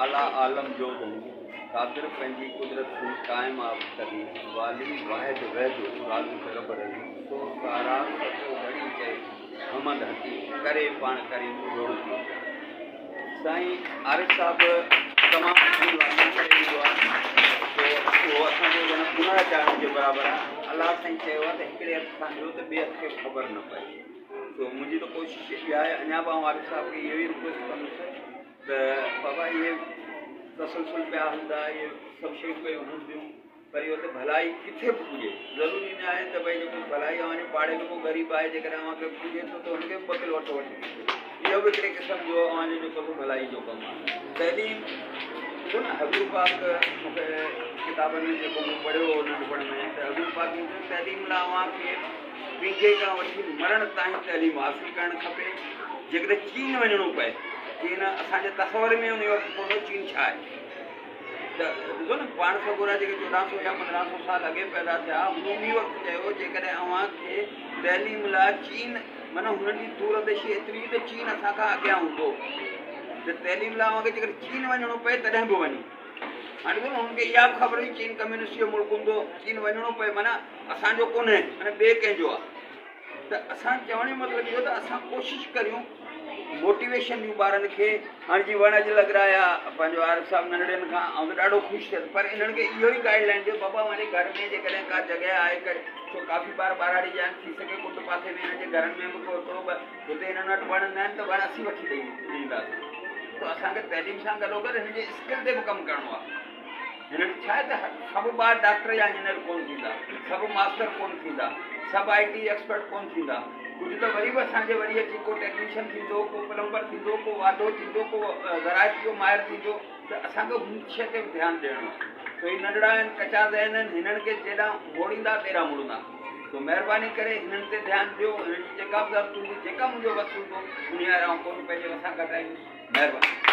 اعليٰ عالم جو ڌڻي، قادر پنهنجي قدرت سين قائم آ ڪرين، والي واحد وحده رازق رب رحيم، سو ساراهه سچو ڌڻي چئي، محمد حڪيم، ڪري پاڻ ڪريم روڙڪي اچان. سائين عارف صاحب تمام سٺيون ڳالهيون ڪري ويندو آ سو اهو اسان جو ڄڻ گناهه چاڙهڻ جي برابر آ. الله سائين چيو آ ته هڪڙي هٿ سان ڏيو ته ٻئي هٿ کي به خبر نه پئي. سو منهنجي ته ڪوشش اها آهي اڃا به آئون عارف صاحب کي اهو ئي رڪويسٽ ڪندس ته بابا اهي تسلسل پيا هلندا اهي سڀ شيون پيون هونديون پر اهو ته ڀلائي ڪٿي به پڄي ضروري نه آهي ته ڀئي جيڪو ڀلائي اوهان جي پاڙي ۾ ڪو غريب آهي جيڪڏهن اوهان کي پڄي ٿو ته هن کي به ٻه ڪلو اٽو وٺي ڏجو اهو به هڪڙي قسم جو اوهان جو جيڪو سو ڀلائي جو ڪم آهي تعليم ڏسو نه حضور پاڪ مون کي ڪتابن ۾ جيڪو مون پڙهيو هو ننڍپڻ ۾ ته حضور پاڪ چيو تعليم لاء اوهان کي پينگهي کان وٺي مرڻ تائين تعليم حاصل ڪرڻ کپي. جيڪڏهن چين وڃڻو پئي، چين اسان جي تصور ۾ ان وقت ڪونه هو چين ڇا آهي ته ڏسو نه پاڻ سڳورا جيڪي 14 سو يا 15 سو سال اڳي پيدا ٿيا هن انهي وقت چيو جيڪڏهن اوهان کي تعليم لاء چين معنيٰ هنن جي دور انديشي ايتري هئي ته چين اسان کان اڳيان هوندو ته تعليم لاء اوهان کي جيڪڏهن چين وڃڻو پئي تڏهن به وڃو. هاڻي ڏسو نه هن کي اها به خبر هئي چين ڪميونسٽ جو ملڪ هوندو چين وڃڻو پئي معنيٰ اسان جو ڪونهي معنيٰ ٻئي ڪنهن جو آهي ته اسان چوڻ جو مطلب اهو ته اسان ڪوشش ڪريون موٽيويشن ڏيون ٻارن کي هاڻي جي وڻ اڄ لڳرايا پنهنجو عارف صاحب ننڍڙين کان آئون ته ڏاڍو خوش ٿيس پر انهن کي اهو ئي گائيڊ لائن ڏيو بابا اوهان جي گهر ۾ جيڪڏهن ڪا جڳهه آهي ڪا ڇو ڪافي ٻار ٻهراڙي جا آهن ٿي سگهي ڪنڊ پاسي ۾ انهن جي گهرن ۾ به ڪو هڪڙو ٻه هتي انهن وٽ وڻ نه آهن ته وڻ اسين وٺي ڏئي ڏينداسين ته اسان کي تعليم سان گڏوگڏ هن جي اسڪل تي به ڪم ڪرڻو آهي هنن ڇا آهي ته سڀ ٻار ڊاڪٽر يا انجنيئر ڪونه ٿيندا، سڀ ماستر ڪونه ٿيندا، سڀ آء ٽي ايڪسپرٽ ڪونه ٿيندا، ڪجهه ته وري به اسان جي وري اچي ڪو ٽيڪنيشن ٿيندو، ڪو پلمبر ٿيندو، ڪو واڍو ٿيندو، ڪو زراعت جو ماهر ٿيندو ته اسان کي هن شيء تي به ڌيان ڏيڻو آهي. سو هي ننڍڙا آهن، ڪچا ذهن آهن، هنن کي جيڏانهن موڙيندا تيڏانهن مڙندا. سو مهرباني ڪري هنن تي ڌيان ڏيو، هنن جي جيڪا به ضرورت هوندي، جيڪا منهنجو وس هوندو، انهيء آهر آئون ڪونه پنهنجي وسان گهٽائيندس. مهرباني.